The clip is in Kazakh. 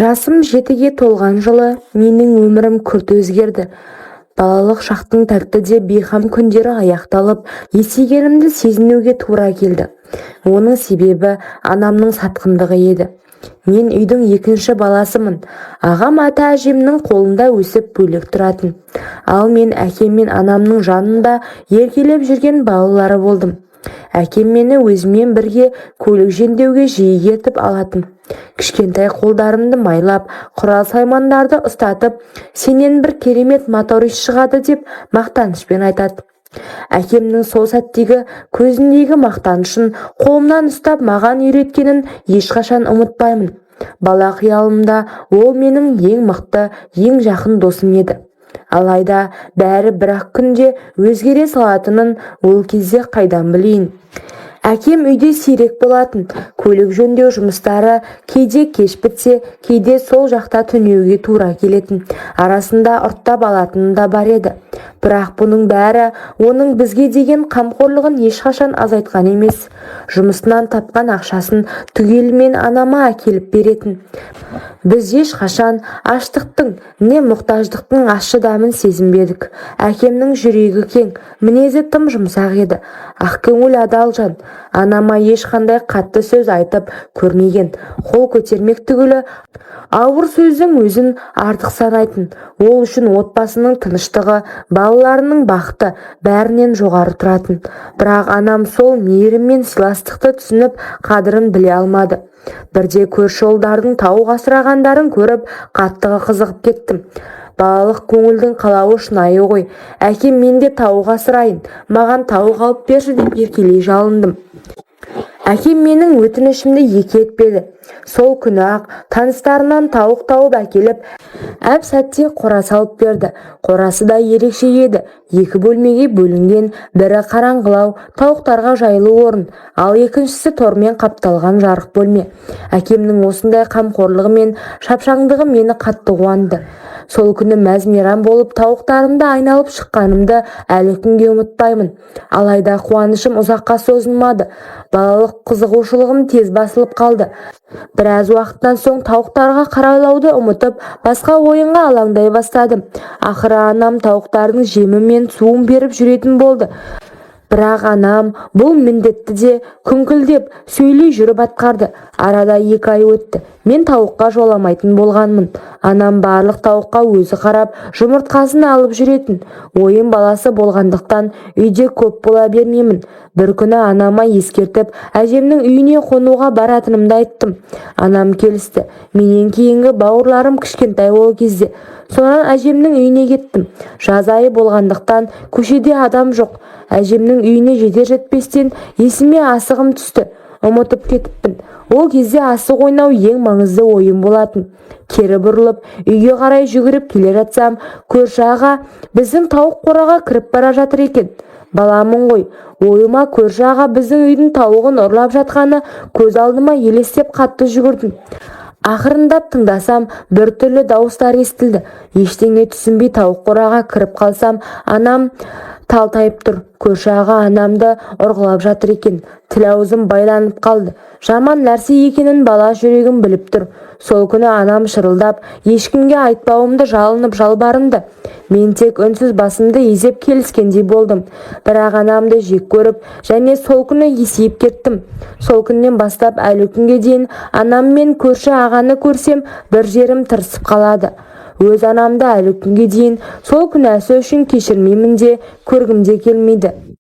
Жасым 7-ге толған жылы менің өмірім күрт өзгерді. Балалық шақтың тәтті де бейқам күндері аяқталып, есейгенімді сезінуге тура келді. Оның себебі анамның сатқындығы еді. Мен үйдің екінші баласымын. Ағам ата-әжемнің қолында өсіп, бөлек тұратын. Ал мен әкем мен анамның жанында еркелеп жүрген балалары болдым. Әкем мені өзімен бірге көлік жөндеуге жиі ертіп алатын. Кішкентай қолдарымды майлап, құрал-саймандарды ұстатып, «Сенен бір керемет моторист шығады», – деп мақтанышпен айтады. Әкемнің сол сәттегі көзіндегі мақтанышын, қолымнан ұстап маған үйреткенін ешқашан ұмытпаймын. Бала қиялымда ол менің ең мықты, ең жақын досым еді. Алайда бәрі бір-ақ күнде өзгере салатынын ол кезде қайдан білейін? Әкем үйде сирек болатын. Көлік жөндеу жұмыстары кейде кеш бітсе, кейде сол жақта түнеуге тура келетін. Арасында ұрттап алатыны да бар еді. Бірақ бұның бәрі оның бізге деген қамқорлығын ешқашан азайтқан емес. Жұмысынан тапқан ақшасын түгелімен анама әкеліп беретін. Біз ешқашан аштықтың, не мұқтаждықтың ащы дәмін сезінбедік. Әкемнің жүрегі кең, мінезі тым жұмсақ еді. Ақкөңіл, адал жан. Анама ешқандай қатты сөз айтып көрмеген. Қол көтермек түгілі, ауыр сөздің өзін артық санайтын. Ол үшін отбасының тыныштығы, балаларының бақыты бәрінен жоғары тұратын. Бірақ анам сол мейірім мен сыйластықты түсініп, қадірін біле алмады. Бірде көрші ұлдардың тауық асырағандарын көріп, қатты қызығып кеттім. Балалық көңілдің қалауы шынайы ғой. «Әкем, мен де тауық асырайын, маған тауық алып берші», – деп еркелей жалындым. Әкем менің өтінішімді екі етпеді. Сол күні-ақ таныстарынан тауық тауып әкеліп, әп сәтте қора салып берді. Қорасы да ерекше еді. Екі бөлмеге бөлінген: бірі қараңғылау, тауықтарға жайлы орын, ал екіншісі тормен қапталған жарық бөлме. Әкемнің осындай қамқорлығы мен шапшаңдығы мені қатты қуантты. Сол күні мәз-мейрам болып, тауықтарымды айналып шыққанымды әлі күнге ұмытпаймын. Алайда қуанышым ұзаққа созылмады. Балалық қызығушылығым тез басылып қалды. Біраз уақыттан соң тауықтарға қарайлауды ұмытып, басқа ойынға алаңдай бастадым. Ақыры анам тауықтардың жемі мен суын беріп жүретін болды. Бірақ анам бұл міндетті де күңкілдеп сөйлей жүріп атқарды. Арада 2 ай өтті. Мен тауыққа жоламайтын болғанмын. Анам барлық тауыққа өзі қарап, жұмыртқасын алып жүретін. Ойын баласы болғандықтан, үйде көп бола бермеймін. Бір күні анама ескертіп, әжемнің үйіне қонуға баратынымды айттым. Анам келісті. Менен кейінгі бауырларым кішкентай ол кезде. Сонан әжемнің үйіне кеттім. Жаз айы болғандықтан, көшеде адам жоқ. Әжемнің үйіне жетер-жетпестен есіме асығым түсті. Ұмытып кетіппін. Ол кезде асық ойнау ең маңызды ойын болатын. Кері бұрылып, үйге қарай жүгіріп келе жатсам, көрші аға біздің тауық қораға кіріп бара жатыр екен. Баламын ғой, ойыма көрші аға біздің үйдің тауығын ұрлап жатқаны көз алдыма елестеп, қатты жүгірдім. Ақырындап тыңдасам, біртүрлі дауыстар естілді. Ештеңе түсінбей, тауық қораға кіріп қалсам, анам талтайып тұр. Көрші аға анамды ұрғылап жатыр екен. Тіл аузым байланып қалды. Жаман нәрсе екенін бала жүрегім біліп тұр. Сол күні анам шырылдап, ешкімге айтпауымды жалынып жалбарынды. Мен тек үнсіз басымды изеп, келіскендей болдым. Бірақ анамды жек көріп және сол күні есейіп кеттім. Сол күннен бастап әлі күнге дейін анам мен көрші ағаны көрсем, бір жерім тырысып қалады. Өз анамды әлі күнге дейін сол күнәсі үшін кешірмеймін де, көргім де келмейді.